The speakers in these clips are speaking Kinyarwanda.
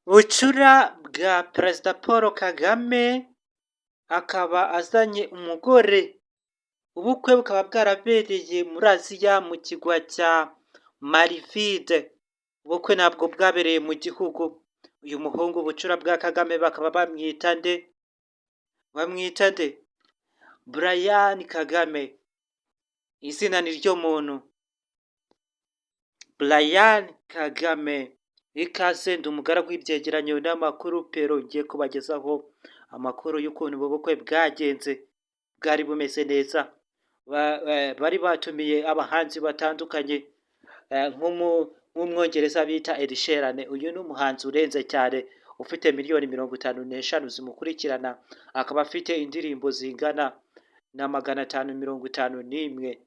Bucura bwa Perezida Paul Kagame akaba azanye umugore, ubukwe bukaba bwarabereye muri Aziya mu kirwa cya Maldives, ubukwe ntabwo bwabereye mu gihugu. Uyu muhungu bucura bwa Kagame bakaba bamwita nde? Bamwita nde? Brian Kagame, izina ni ryo muntu. Brian Kagame, ikaze, ndi umugaragu w'ibyegeranyo n'amakuru pero ngiye kubagezaho amakuru y'ukuntu ubu bukwe bwagenze, bwari bumeze neza. Bari batumiye abahanzi batandukanye nk'Umwongereza bita Ed Sheeran. Uyu ni umuhanzi urenze cyane, ufite miliyoni 55 zimukurikirana, akaba afite indirimbo zingana na 551.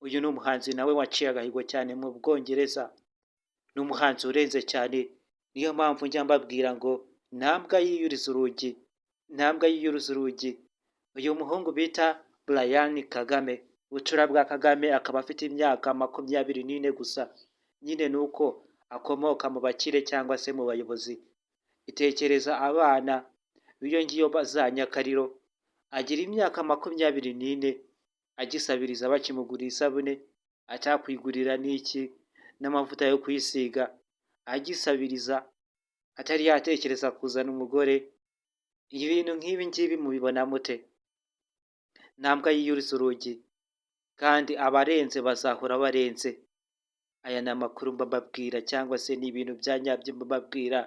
Uyu ni umuhanzi nawe waciye agahigo cyane mu Bwongereza, ni umuhanzi urenze cyane. Niyo mpamvu njya mbabwira ngo nta mbwa yiyuriza urugi, nta mbwa yiyuriza urugi. Uyu muhungu bita Brian Kagame, bucura bwa Kagame, akaba afite imyaka 24 gusa. Nyine ni uko akomoka mu bakire cyangwa se mu bayobozi. Itekereza abana b'iyo ngiyo za Nyakariro, agira imyaka 24 agisabiriza, bakimugurira isabune, atakwigurira n'iki n'amavuta yo kwisiga, agisabiriza, atari yatekereza kuzana umugore. Ibintu nk'ibi ngibi mubibona mute? Nta mbwa yiyuriza urugi, kandi abarenze bazahora barenze. Aya ni amakuru mbabwira cyangwa se ni ibintu bya nyabyo mbabwira.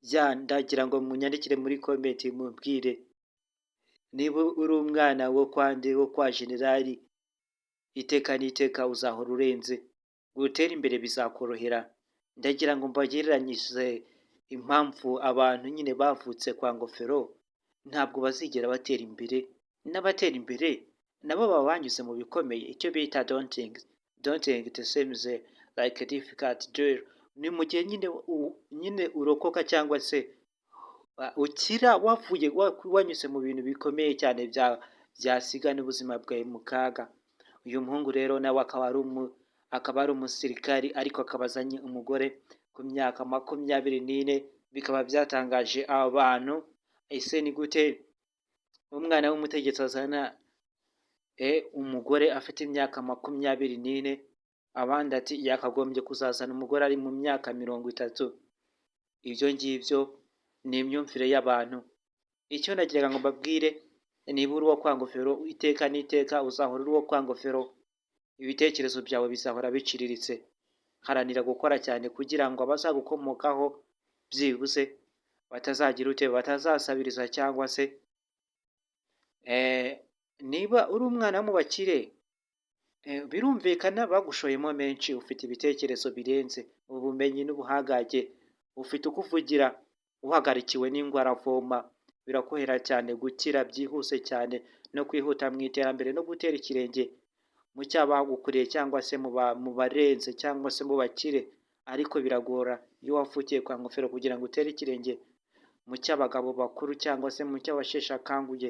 Ya, ndagira ngo munyandikire muri comment mubwire niba uri umwana wo kwa nde, wo kwa generali, iteka n'iteka uzahora urenze, gutera imbere bizakorohera. Ndagira ngo mbagereranyirize impamvu abantu nyine bavutse kwa Ngofero ntabwo bazigera batera imbere, n'abatera imbere nabo baba banyuze mu bikomeye, icyo bita daunting. Daunting, it seems like a difficult deal. Ni mu gihe nyine urokoka cyangwa se ukira wavuye wanyuze mu bintu bikomeye cyane byasiga n'ubuzima bwawe mu kaga. Uyu muhungu rero nawe akaba ari umusirikari, ariko akaba azanye umugore ku myaka 24, bikaba byatangaje abantu. Ese ni gute umwana w'umutegetsi azana umugore afite imyaka 24? Abandi ati yakagombye kuzazana umugore ari mu myaka 30. Ibyo ngibyo ni imyumvire y'abantu. Icyo nagiraga ngo mbabwire, niba uri uwo kwa Ngofero, iteka n'iteka uzahora uri uwo kwa Ngofero, ibitekerezo byawe bizahora biciriritse. Haranira gukora cyane kugira ngo abazagukomokaho byibuze batazagira ute, batazasabiriza. Cyangwa se niba uri umwana wo mu bakire, birumvikana bagushoyemo menshi, ufite ibitekerezo birenze, ubumenyi n'ubuhangange, ufite uko uvugira, uhagarikiwe n'ingwaravoma, birakorohera cyane gukira byihuse cyane no kwihuta mu iterambere no gutera ikirenge mu cy'abagukuriye cyangwa se mu barenze cyangwa se mu bakire. Ariko biragora iyo wavukiye kwa Ngofero kugira ngo utere ikirenge mu cy'abagabo bakuru cyangwa se mu cy'abasheshe akanguhe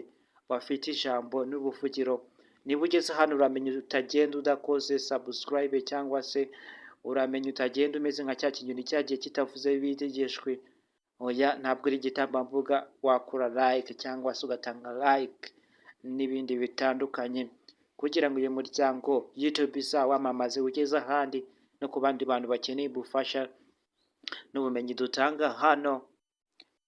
bafite ijambo n'ubuvugiro. Niba ugeze hano, uramenya utagenda udakoze subscribe, cyangwa se uramenya utagenda umeze nka cya kinyoni cyagiye kitavuze bitegeshwe. Oya, ntabwo uri igitambambuga. Wakora like cyangwa se ugatanga like n'ibindi bitandukanye kugira ngo uyu muryango YouTube izawamamaze ugeze ahandi no ku bandi bantu bakeneye ubufasha n'ubumenyi dutanga hano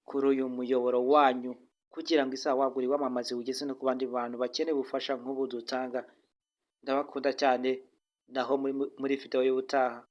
kuri uyu muyoboro wanyu, kugira ngo izawagure, wamamaze, ugeze no ku bandi bantu bakeneye ubufasha nk'ubu dutanga. Ndabakunda cyane, naho muri video y'ubutaha.